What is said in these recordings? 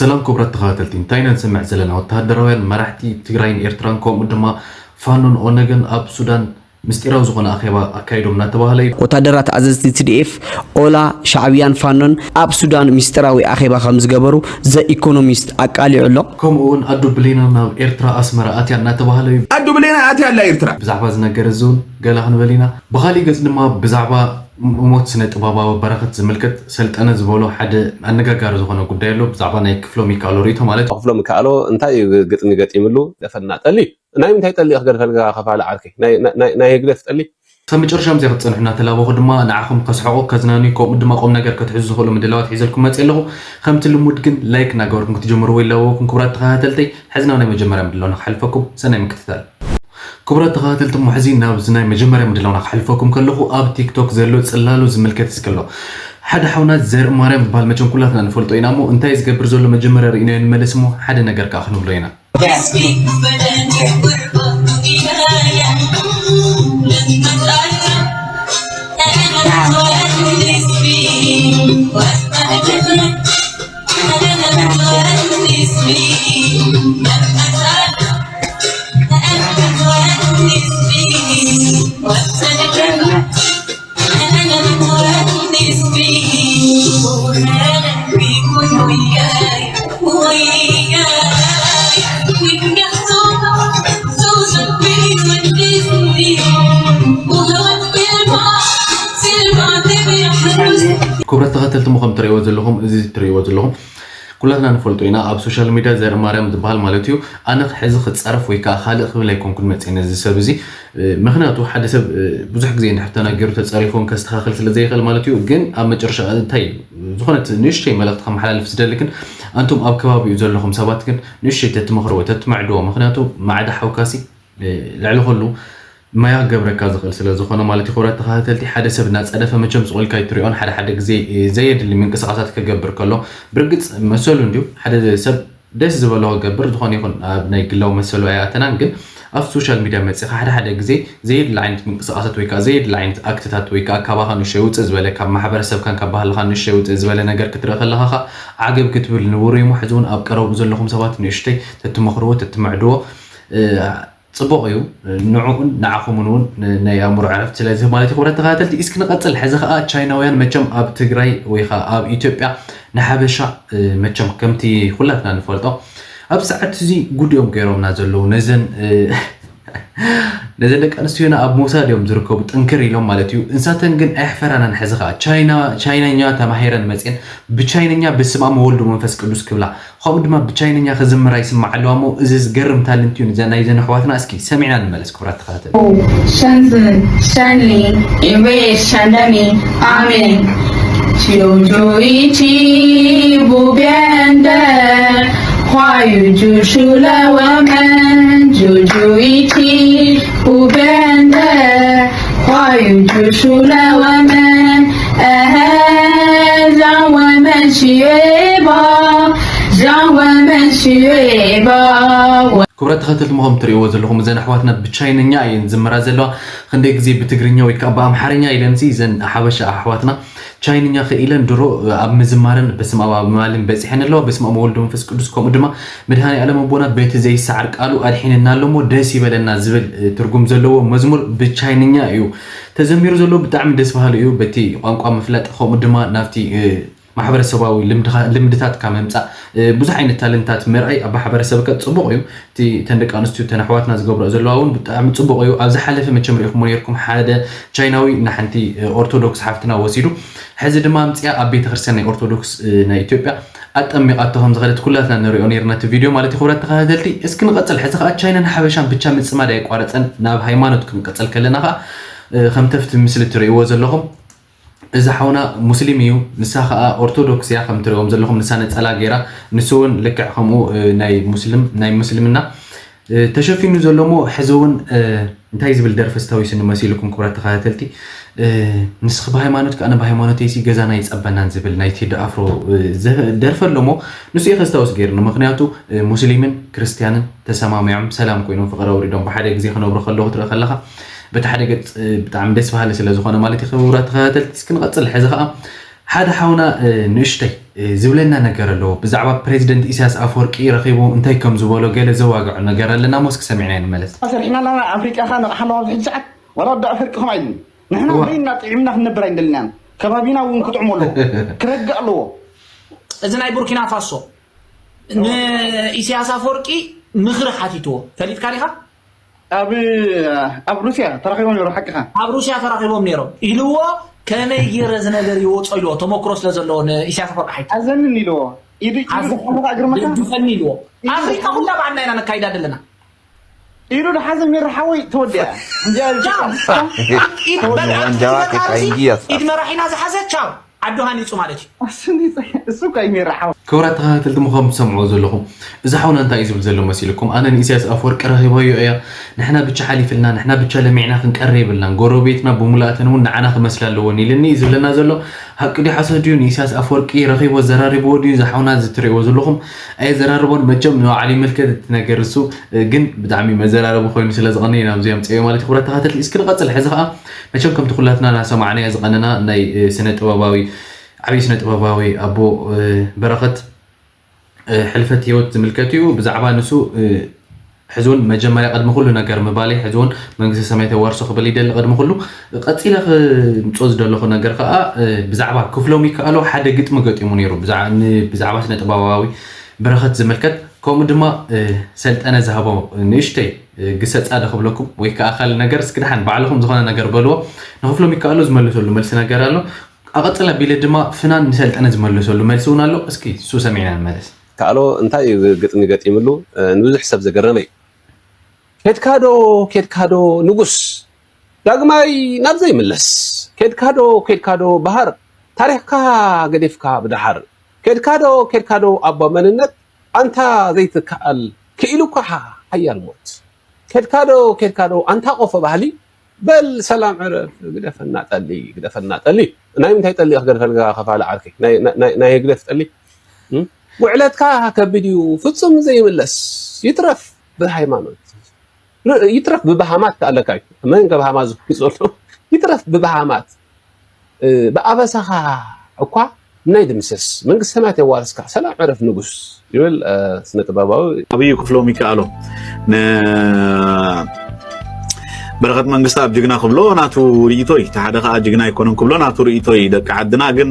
ሰላም ክቡራት ተኸታተልቲ፣ እንታይ ኢና ንሰምዕ ዘለና? ወተሃደራውያን መራሕቲ ትግራይን ኤርትራን ከምኡ ድማ ፋኖን ኦነግን ኣብ ሱዳን ምስጢራዊ ዝኾነ ኣኼባ ኣካይዶም እናተባህለ እዩ። ወታደራት ኣዘዝቲ ቲ ዲ ኤፍ፣ ኦላ፣ ሻዕብያን ፋኖን ኣብ ሱዳን ምስጢራዊ ኣኼባ ከም ዝገበሩ ዘ ኢኮኖሚስት ኣቃሊዑ ኣሎ። ከምኡ እውን ኣዱ ብሌና ናብ ኤርትራ ኣስመራ ኣትያ እናተባህለ እዩ። ኣዱ ብሌና ኣትያ ኣላ ኤርትራ። ብዛዕባ እዚ ነገር እዚ እውን ገለ ክንበል ኢና። ብኻሊእ ገጽ ድማ ብዛዕባ ሞት ስነ ጥበባዊ በረኸት ዝምልከት ሰልጠነ ዝበሎ ሓደ ኣነጋጋሪ ዝኾነ ጉዳይ ኣሎ። ብዛዕባ ናይ ክፍሎም ይከኣሎ ርእይቶ ማለት እዩ። ክፍሎም ይከኣሎ እንታይ እዩ ግጥሚ ገጢምሉ? ደፈና ጠሊ ናይ ምንታይ ጠሊ ክገድፈልካ ከፋሊ ዓርከይ? ናይ፣ ናይ፣ ናይ ህግደፍ ጠሊ? ክሳብ መጨረሻ ምስያ ክትጸንሑ እናተላበኹ ድማ ንዓኹም ከስሕቑ፣ ከዝናኑ፣ ከምኡ ድማ ቁም ነገር ከትሕዙ ዝኽእሉ ምድላዋት ሒዘልኩም መጽእ ኣለኹ። ከምቲ ልሙድ ግን ላይክ እናገበርኩም ክትጀምርዎ ይላበወኩም። ክቡራት ተኸታተልተይ፣ ሕዚ ናብ ናይ መጀመርያ ምድላው ንክሓልፈኩም ሰናይ ምክትታል። ክቡራት ተኸታተልቲ፣ እሞ ሕዚ ናብዚ ናይ መጀመርያ ምድላውና ክሓልፈኩም ከለኹ ኣብ ቲክቶክ ዘሎ ጽላሉ ዝምልከት እስከ ኣሎ። ሓደ ሓውና ዘርኢ ማርያም ዝበሃል መቸም ኩላትና ንፈልጦ ኢና እሞ እንታይ ዝገብር ዘሎ መጀመርያ ርኢናዮ ንመለስ እሞ ሓደ ነገር ከኣ ክንብሎ ኢና። ክቡራት ተኸተልቲ፣ እሞ ከም ትርእይዎ ዘለኹም፣ እዚ ትርእይዎ ዘለኹም ኩላትና ንፈልጦ ኢና፣ ኣብ ሶሻል ሚድያ ዘርኢ ማርያም ዝበሃል ማለት እዩ። ኣነ ሕዚ ክጸረፍ ወይ ከዓ ካልእ ክብል ኣይኮንኩን መጽየ ነዚ ሰብ እዚ። እ፣ ምኽንያቱ ሓደ ሰብ፣ እ፣ ብዙሕ ግዜ እንድሕር ተናገሩ ተጸሪፉን ከስተኻኽል ስለ ዘይኽእል ማለት እዩ። ግን ኣብ መጨረሻ እንታይ እዩ? ዝኾነት ንእሽተይ መልእኽቲ ከመሓላልፍ ዝደሊ ግን፣ ኣንቱም ኣብ ከባቢኡ ዘለኹም ሰባት ግን ንእሽተይ ተትመኽርዎ፣ ተትመዕድዎ። ምኽንያቱ ማዕዳ ሓውካሲ፣ እ፣ ልዕሊ ኩሉ ማያ ክገብረካ ዝኽእል ስለ ዝኾነ ማለት እዩ። ክቡራት ተኸታተልቲ፣ ሓደ ሰብ እናጸደፈ መቸም ስቕ ኢልካ ኣይትሪኦን። ሓደ ሓደ ግዜ፣ እ፣ ዘየድሊ ምንቅስቓሳት ክገብር ከሎ፣ ብርግጽ መሰሉ እንድዩ። ሓደ ሰብ ደስ ዝበሎ ክገብር፣ ዝኾነ ይኹን ኣብ ናይ ግላዊ መሰሉ ኣይኣተናን። ግን ኣብ ሶሻል ሚድያ መጺኻ ሓደ ሓደ ግዜ ዘየድሊ ዓይነት ምንቅስቓሳት ወይ ከዓ ዘየድሊ ዓይነት ኣክትታት ወይ ከዓ ካባኻ ንእሽተይ ውጽእ ዝበለ፣ ካብ ማሕበረሰብካን ካብ ባህልኻን ንእሽተይ ውጽእ ዝበለ ነገር ክትርኢ ከለኻ ኸኣ ዓገብ ክትብል ንቡር እዩ እሞ፣ ሕዚ እውን ኣብ ቀረብኡ ዘለኹም ሰባት ንእሽተይ ተትመኽርዎ፣ ተትመዕድዎ፣ እ፣ ጽቡቕ እዩ። ንዕኡን ንዓኹምን እውን ን-፣ ናይ ኣእምሮ ዕረፍቲ ስለ ዝህብ ማለት እዩ። ክቡራት ተኸታተልቲ፣ እስኪ ንቐጽል። ሕዚ ኸኣ ቻይናውያን መቸም ኣብ ትግራይ ወይ ኸኣ ኣብ ኢትዮጵያ ንሓበሻ፣ እ፣ መቸም ከምቲ ኩላትና ንፈልጦ ኣብ ሰዓት እዚ ጉድ እዮም ገይሮምና ዘለዉ። ነዘን፣ እ፣ ነዘን ደቂ ኣንስትዮና ኣብ ምውሳድ እዮም ዝርከቡ፣ ጥንክር ኢሎም ማለት እዩ። እንሳተን ግን ኣየሕፈራናን። ሕዚ ኸኣ ቻይና፣ ቻይናኛ ተማሂረን መጽየን ብቻይንኛ በስመ ኣብ ወወልድ ወመንፈስ ቅዱስ ክብላ። ከምኡ ድማ ብቻይንኛ ክዝምራ ይስማዕ ኣለዋ እሞ፣ እዚ ዝገርም ታለንት እዩ። ንዘ-፣ ናይዘን ኣሕዋትና እስኪ ሰሚዕና ንመለስ፣ ክቡራት ተኸታተልቲ። 圣子、圣灵、因为圣的名，阿门。救主一起不变的话语，救赎了我们，救主一起不变的话语，救赎了我们。哎，让我们学吧，让我们学吧。 ክቡራት ተኸተልቲ፣ ከም ትርእይዎ ዘለኹም እዘን ኣሕዋትና ብቻይንኛ እየን ዝምራ ዘለዋ። ክንደይ ግዜ ብትግርኛ ወይ ከዓ ብኣምሓርኛ ኢለንሲ እዘን ሓበሻ ኣሕዋትና ቻይንኛ ክኢለን ድሮ ኣብ ምዝማርን በስመ ኣብ ማልን በፂሐን ኣለዋ። በስመ ኣብ ወወልድ ወመንፈስ ቅዱስ፣ ከምኡ ድማ መድኃኔ ዓለም ኣቦና በቲ ዘይሰዓር ቃሉ ኣድሒንና ኣሎ እሞ ደስ ይበለና ዝብል፣ እ፣ ትርጉም ዘለዎ መዝሙር ብቻይንኛ እዩ ተዘሚሩ ዘሎ። ብጣዕሚ ደስ በሃሊ እዩ። በቲ ቋንቋ ምፍላጥ ከምኡ ድማ ናብቲ፣ እ፣ ማሕበረሰባዊ ልምድኻ-፣ ልምድታትካ ምምጻእ፣ እ፣ ብዙሕ ዓይነት ታለንታት ምርኣይ ኣብ ማሕበረሰብካ ጽቡቕ እዩ። እቲ፣ እተን ደቂ ኣንስትዮ፣ እተን ኣሕዋትና ዝገብርኦ ዘለዋ እውን ብጣዕሚ ጽቡቕ እዩ። ኣብ ዝሓለፈ መቸም ርኢኹምዎ ነይርኩም፣ ሓደ ቻይናዊ ንሓንቲ፣ እ፣ ኦርቶዶክስ ሓፍትና ወሲዱ፣ ሕዚ ድማ ኣምጺኣ ኣብ ቤተ ክርስቲያን ናይ ኦርቶዶክስ፣ እ፣ ናይ ኢትዮጵያ ኣጠሚቓቶ ከም ዝኸደት ኩላትና ንሪኦ ነይርና እቲ ቪድዮ ማለት እዩ። ክቡራት ተኸታተልቲ፣ እስኪ ንቐጽል። ሕዚ ኸኣ ቻይናን ሓበሻን ብቻ ምጽማድ ኣየቋረጸን፣ ናብ ሃይማኖት ክንቀጽል ከለና ኸኣ፣ እ፣ ከምቲ ኣብቲ ምስሊ እትርእይዎ ዘለኹም፣ እዚ ሓውና ሙስሊም እዩ፣ ንሳ ኸኣ ኦርቶዶክስ እያ። ከም ትርእዮም ዘለኹም ንሳ ነጸላ ገይራ፣ ንሱ እውን ልክዕ ከምኡ፣ እ፣ ናይ ሙስሊም፣ ናይ ሙስልምና፣ እ፣ ተሸፊኑ ዘሎ እሞ፣ ሕዚ እውን፣ እ፣ እንታይ ዝብል ደርፊ ኣስታዊሱኒ መሲልኩም ክቡራት ተኸታተልቲ? እ፣ ንስኺ ብሃይማኖትኪ ኣነ ብሃይማኖተይሲ ገዛና ኣይጸበናን ዝብል ናይ ቴዲ ኣፍሮ፣ እ፣ ዘ-፣ ደርፊ ኣሎ እሞ፣ ንሱ እዩ ከስታውስ ገይሩኒ። ምኽንያቱ፣ እ፣ ሙስሊምን ክርስትያንን ተሰማሚዖም ሰላም ኮይኖም ፍቕሪ ኣውሪዶም ብሓደ ግዜ ክነብሩ ከለዉ ክትርኢ ከለኻ፣ በቲ ሓደ ገጽ፣ እ፣ ብጣዕሚ ደስ በሃሊ ስለ ዝኾነ ማለት እዩ። ክቡራት ተኸታተልቲ፣ እስኪ ንቐጽል። ሕዚ ኸኣ ሓደ ሓውና ንእሽተይ ዝብለና ነገር ኣለዎ ብዛዕባ ፕሬዚደንት ኢሳያስ ኣፈወርቂ ረኺቡ እንታይ ከም ዝበሎ ገለ ዘዋግዖ ነገር ኣለና ሞስክ ሰሚዕና ንመለስ። ሰሪሕና ኣለና ኣፍሪቃ ካ ነቕሓ ኣለዋ ኣብዚ ሕጂ ሰዓት ዋላ ወዲ ኣፈርቂ ከም ኣይድን ንሕና በይና ጥዒምና ክንነብር ኣይንደልናን ከባቢና እውን ክጥዕሞ ኣለዎ ክረግእ ኣለዎ። እዚ ናይ ቡርኪና ፋሶ ንኢሳያስ ኣፈወርቂ ምኽሪ ሓቲትዎ ፈሊጥካ ዲኻ? ኣብ ኣብ ሩስያ ተራኺቦም ነይሮም ሓቅኻ። ኣብ ሩስያ ተራኺቦም ነይሮም ኢልዎ ከመይ ገይረ እዚ ነገር ይወፆ ኢልዎ ተመክሮ ስለ ዘለዎ ንኢሳያስ ኣፈወርቂ ሓይቱ ሓዘንን ኢልዎ ኢዱ ኢዱ ሓዘን ዝሓለኻ እግርመካ ደግፈኒ ኢልዎ። ኣፍሪካ ኩላ ባዕልና ኢና ነካይዳ ዘለና። ኢዱ ድሓዘ ሜራ ሓወይ ተወዲኣ። እንዲያ ቻው። ኢድ በቃ ኢድ ፈጣሪ ኢድ መራሒና ዝሓዘ ቻው። ዓዱ ሃኒፁ ማለት እዩ። እሱ እኮ እዩ ሜራ ሓወይ። ክቡራት ተኸታተልቲ ምዃን ትሰምዕዎ ዘለኹም እዚ ሓውና እንታይ እዩ ዝብል ዘሎ መሲልኩም? ኣነ ንኢሳያስ ኣፈወርቂ ረኺበዮ እያ። ንሕና ብቻ ሓሊፍልና፣ ንሕና ብቻ ለሚዕና ክንቀሪ የብልናን። ጎረቤትና ብሙላእተን እውን ንዓና ክመስላ ኣለወን ኢልኒ እዩ ዝብለና ዘሎ። ሓቂ ድዩ ሓሶት ድዩ ንኢሳያስ ኣፈወርቂ ረኺቦ ዘራሪብዎ ድዩ እዚ ሓውና እዚ ትርእይዎ ዘለኹም? ኣየዘራርቦን መቸም ንባዕሉ ይምልከት እቲ ነገር እሱ ግን ብጣዕሚ መዘራረቢ ኮይኑ ስለ ዝቐነየ ናብዚ ኣምፅኦ ማለት እዩ። ክቡራት ተኸታተልቲ እስኪ ንቐፅል። ሕዚ ከዓ መቸም ከምቲ ኩላትና ናሰማዕናዮ ዝቐነና ናይ ስነ ጥበባዊ ዓብዪ ስነ ጥበባዊ ኣቦ በረኸት ሕልፈት ህይወት ዝምልከት እዩ። ብዛዕባ ንሱ ሕዚ እውን መጀመርያ ቅድሚ ኩሉ ነገር ምባለይ ሕዚ እውን መንግስተ ሰማያት የዋርሶ ክብል ይደሊ። ቅድሚ ኩሉ ቀፂለ ክምፅኦ ዝደለኹ ነገር ከዓ ብዛዕባ ክፍሎም ይከኣሎ ሓደ ግጥሚ ገጢሙ ነይሩ ብዛዕባ ስነ ጥበባዊ በረኸት ዝምልከት ከምኡ ድማ ሰልጠነ ዝሃቦ ንእሽተይ ግሰፃ ዶ ክብለኩም ወይ ከዓ ካልእ ነገር እስኪ ደሓን ባዕልኹም ዝኾነ ነገር በልዎ። ንክፍሎም ይከኣሎ ዝመልሰሉ መልሲ ነገር ኣሎ። ኣቐፅል ኣቢለ ድማ ፍናን ንሰልጠነ ዝመለሰሉ መልሲ እውን ኣሎ። እስኪ እሱ ሰሚዕና ንመለስ። ከኣሎ እንታይ እዩ ግጥሚ ገጢምሉ ንብዙሕ ሰብ ዘገረመ እዩ። ኬድካዶ ኬድካዶ ንጉስ ዳግማይ ናብ ዘይምለስ ኬድካዶ ኬድካዶ በሃር ታሪኽካ ገዲፍካ ብደሓር ኬድካዶ ኬድካዶ ኣቦ መንነት ኣንታ ዘይትከኣል ክኢሉካ ሓያል ሞት ኬድካዶ ኬድካዶ ኣንታ ቆፎ ባህሊ በል ሰላም ዕረፍ ግደፈና ጠሊ ግደፈና ጠሊ ናይ ምንታይ ጠሊ ክገድፈልካ ከፋሊ ዓርኪ ናይ ህግደፍ ጠሊ ውዕለትካ ከቢድ እዩ ፍጹም ዘይምለስ ይትረፍ ብሃይማኖት ይትረፍ ብባሃማት ኣለካ እዩ መን ከብሃማ ዝኩ ዘሎ ይትረፍ ብባሃማት ብኣበሳኻ እኳ ናይ ድምስስ መንግስተ ሰማያት የዋርስካ ሰላም ዕረፍ ንጉስ ይብል ስነ ጥበባዊ። ኣብዩ ክፍሎም ይከኣሎ ንበረኸት መንግስተ ኣብ ጅግና ክብሎ ናቱ ርእይቶ እዩ። እቲ ሓደ ከዓ ጅግና ኣይኮነን ክብሎ ናቱ ርእይቶ እዩ። ደቂ ዓድና ግን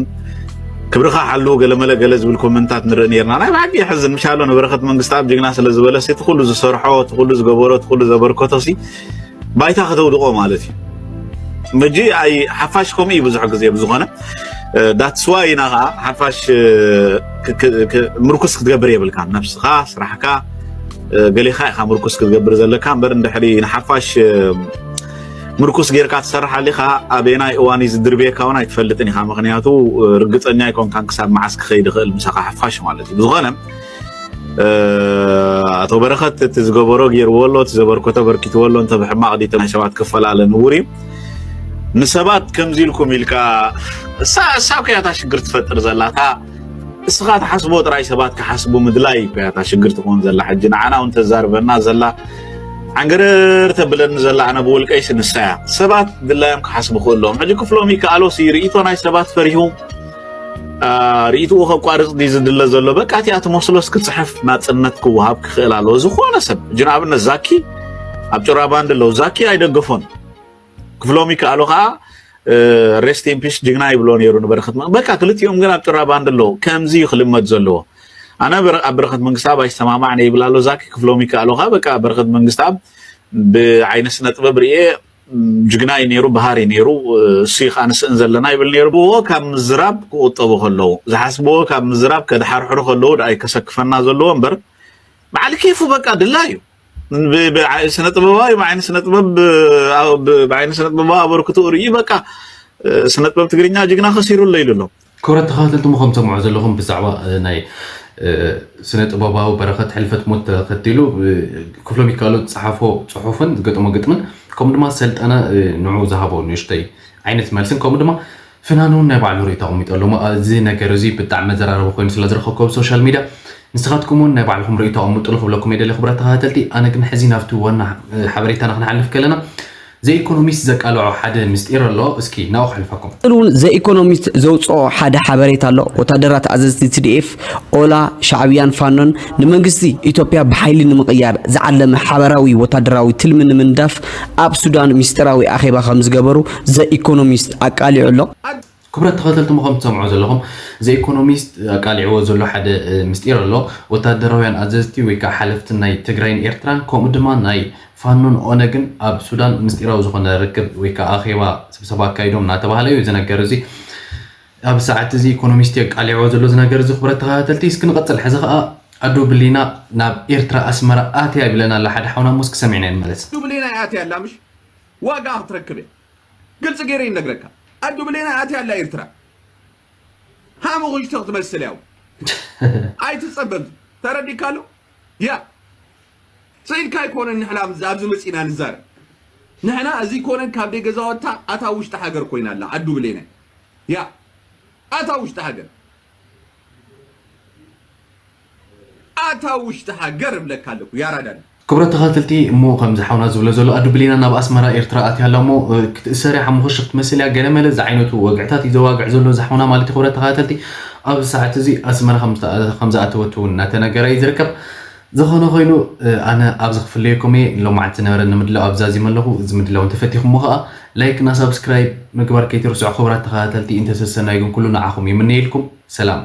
ክብርኻ ሓሉ ገለመለ ገለ ዝብል ኮመንታት ንርኢ ነርና። ናይ ብሓቂ የሕዝን ምሻሎ ንበረኸት መንግስተ ኣብ ጅግና ስለ ዝበለስ እቲ ኩሉ ዝሰርሖ እቲ ኩሉ ዝገበሮ እቲ ኩሉ ዘበርከቶሲ ባይታ ከተውድቆ ማለት እዩ። መጂ ኣይ ሓፋሽ ከምኡ እዩ ብዙሕ ግዜ ብዝኾነ that's why ኢና ከዓ ሓፋሽ ምርኩስ ክትገብር የብልካ ነብስኻ ስራሕካ ገሌኻ ኢኻ ምርኩስ ክትገብር ዘለካ እምበር እንድሕሪ ንሓፋሽ ምርኩስ ጌርካ ትሰርሕ ኣሊኻ ኣበየናይ እዋን እዩ ዝድርብየካ እውን ኣይትፈልጥን ኢኻ ምክንያቱ ርግፀኛ ኣይኮንካን ክሳብ መዓስ ክኸይድ ይኽእል ምሳኻ ሓፋሽ ማለት እዩ ብዝኾነ ኣቶ በረኸት እቲ ዝገበሮ ገይርዎ ኣሎ እቲ ዘበርከቶ በርኪትዎ ኣሎ እንተ ብሕማቕ ዲቲ ናይ ሰባት ክፈላለ ንቡር እዩ ንሰባት ከምዚ ኢልኩም ኢልካ እሳ እሳ ኮያታ ሽግር ትፈጥር ዘላታ እስኻ ትሓስቦ ጥራይ ሰባት ክሓስቡ ምድላይ ኮያታ ሽግር ትኾን ዘላ ሕጂ ንዓና እውን ተዛርበና ዘላ ዓንገረር ተብለኒ ዘላ ኣነ ብውልቀይሲ ንሳያ ሰባት ድላዮም ክሓስቡ ክእሎም ሕጂ ክፍሎም ይከኣሎሲ ርእይቶ ናይ ሰባት ፈሪሁ ርእይትኡ ከቋርፅ ድዩ ዝድለ ዘሎ በቃ እቲኣ ትመስሎስ ክፅሕፍ ናፅነት ክወሃብ ክኽእል ኣለዎ ዝኾነ ሰብ ሕጂ ንኣብነት ዛኪ ኣብ ጭራ ባንድ ኣለዉ ዛኪ ኣይደገፎን ክፍሎም ይከኣሎ ከዓ rest in peace ጅግና ይብሎ ነይሩ ንበረኸት በቃ ክልቲኦም ግን ኣብ ጭራ ባንድ ኣለዉ ከምዚ እዩ ክልመድ ዘለዎ ኣነ ኣብ በረኸት መንግስታብ ኣይሰማማዕ ነይብል ኣሎ ዛኪ ክፍሎም ይከኣሎ ከዓ በቃ በረኸት መንግስታብ ብዓይነ ስነ ጥበብ ርኤ ጅግና እዩ ነይሩ፣ በሃር እዩ ነይሩ፣ እሱ እዩ ከዓ ንስእን ዘለና ይብል ነይሩ። ዝሓስብዎ ካብ ምዝራብ ክቑጠቡ ከለዉ፣ ዝሓስብዎ ካብ ምዝራብ ከድሓርሕሩ ከለዉ ደኣ እዩ ከሰክፈና ዘለዎ እምበር፣ በዓል ኬፉ በቃ ድላዩ። ብ-፣ ብ-፣ ስነ ጥበባዊ፣ ብዓይኒ ስነ ጥበብ፣ ብ-፣ ብ-፣ ብዓይኒ ስነ ጥበባዊ ኣበርክትኡ ርእዩ በቃ፣ ስነ ጥበብ ትግርኛ ጅግና ከሲሩ ኣሎ ኢሉ ኣሎ። ክቡራት ተኸታተልቲ፣ እሞ ከም ትሰምዑ ዘለኹም ብዛዕባ፣ እ፣ ናይ፣ እ፣ ስነ ጥበባዊ በረኸት ሕልፈት ሞት ተኸቲሉ፣ እ፣ ክፍሎም ይከኣሎ ዝጸሓፎ ጽሑፍን ዝገጠሞ ግጥምን፣ ከምኡ ድማ ሰልጠነ፣ እ፣ ንዑ ዝሃቦ ንእሽተይ ዓይነት መልስን፣ ከምኡ ድማ ፍናን እውን ናይ ባዕሉ ርእይቶ ኣቐሚጡ ኣሎ። እሞ፣ እዚ ነገር እዚ ብጣዕሚ መዘራረቢ ኮይኑ ስለ ዝረኸብኩ ኣብ ሶሻል ሚድያ፣ ንስኻትኩም እውን ናይ ባዕልኹም ርእይቶ ኣቐምጡሉ ክብለኩም እየ ደልየ፣ ክቡራት ተኸታተልቲ። ኣነ ግን ሕዚ ናብቲ ዋና፣ እ፣ ሓበሬታና ክንሓልፍ ከለና፣ ዘኢኮኖሚስት ዘቃልዖ ሓደ ምስጢር ኣሎ። እስኪ ናብኡ ከሕልፈኩም። እውን ዘኢኮኖሚስት ዘውፅኦ ሓደ ሓበሬታ ኣሎ። ወታደራት ኣዘዝቲ ቲ ዲ ኤፍ፣ ኦላ፣ ሻዕብያን ፋኖን ንመንግስቲ ኢትዮጵያ ብሓይሊ ንምቕያር ዝዓለመ ሓበራዊ ወታደራዊ ትልሚ ንምንዳፍ ኣብ ሱዳን ምስጢራዊ ኣኼባ ከም ዝገበሩ ዘኢኮኖሚስት ኣቃሊዑ ኣሎ። ክቡራት ተኸተልቲ፣ ከም ትሰምዑ ዘለኹም ዘኢኮኖሚስት ኣቃሊዕዎ ዘሎ ሓደ ምስጢር ኣሎ። ወታደራውያን ኣዘዝቲ ወይ ከዓ ሓለፍቲ ናይ ትግራይን ኤርትራን ከምኡ ድማ ናይ ፋኖን ኦነግን ኣብ ሱዳን ምስጢራዊ ዝኾነ ርክብ ወይ ከዓ ኣኼባ ስብሰባ ኣካይዶም እናተባህለ እዩ ዝነገር። እዚ ኣብ ሰዓት እዚ ኢኮኖሚስት የቃሊዕዎ ዘሎ ዝነገር እዚ። ክቡራት ተኸታተልቲ፣ እስኪ ንቐፅል። ሕዚ ከዓ ኣዶ ብሊና ናብ ኤርትራ ኣስመራ ኣትያ ይብለና ኣሎ ሓደ ሓውና። እሞ እስኪ ሰሚዕና ንመለስ። ኣዱ ብሌና ኣትያ ኣላ ምሽ ዋጋ ክትረክብ እያ። ግልፂ ገይረ ይነግረካ። ኣዱ ብሌና ኣትያ ኣላ ኤርትራ። ሃሙ ክሽቶ ክትመስል ያው ኣይትፀበብ። ተረዲካ ኣሎ ያ ስኢልካ ኣይኮነን። ንሕና ኣብዚ መፂና ንዛረብ። ንሕና እዚ ኮነን ካብ ደይ ገዛወታ ኣታ ውሽጢ ሃገር ኮይና ኣላ ኣዱ ብሌና ያ ኣታ ውሽጢ ሃገር ኣታ ውሽጢ ሃገር እብለካ ኣለኩ ያራዳል ክቡራት ተኸታተልቲ፣ እሞ ከምዚ ሓውና ዝብሎ ዘሎ ኣዱ ብሌና ናብ ኣስመራ ኤርትራ ኣትያ ኣላ እሞ ክትእሰር እያ፣ ሓሙኽሽ ክትመስል እያ፣ ገለመለ ዝዓይነቱ ወግዕታት እዩ ዘዋግዕ ዘሎ እዚ ሓውና ማለት እዩ። ክቡራት ተኸታተልቲ፣ ኣብዚ ሰዓት እዚ ኣስመራ ከም ዝኣተወት እውን እናተነገረ እዩ ዝርከብ። ዝኾነ ኮይኑ ኣነ ኣብዚ ክፍለየኩም እየ። ሎማዓንቲ ዝነበረ ንምድላው ኣብዚ ዛዚመ ኣለኹ። እዚ ምድላው እንተፈቲኹሞ ከዓ ላይክ እና ሳብስክራይብ ምግባር ከይትርስዑ ክቡራት ተኸታተልቲ። እንተሰሰናይ ግን ኩሉ ንዓኹም ይምነየልኩም። ሰላም።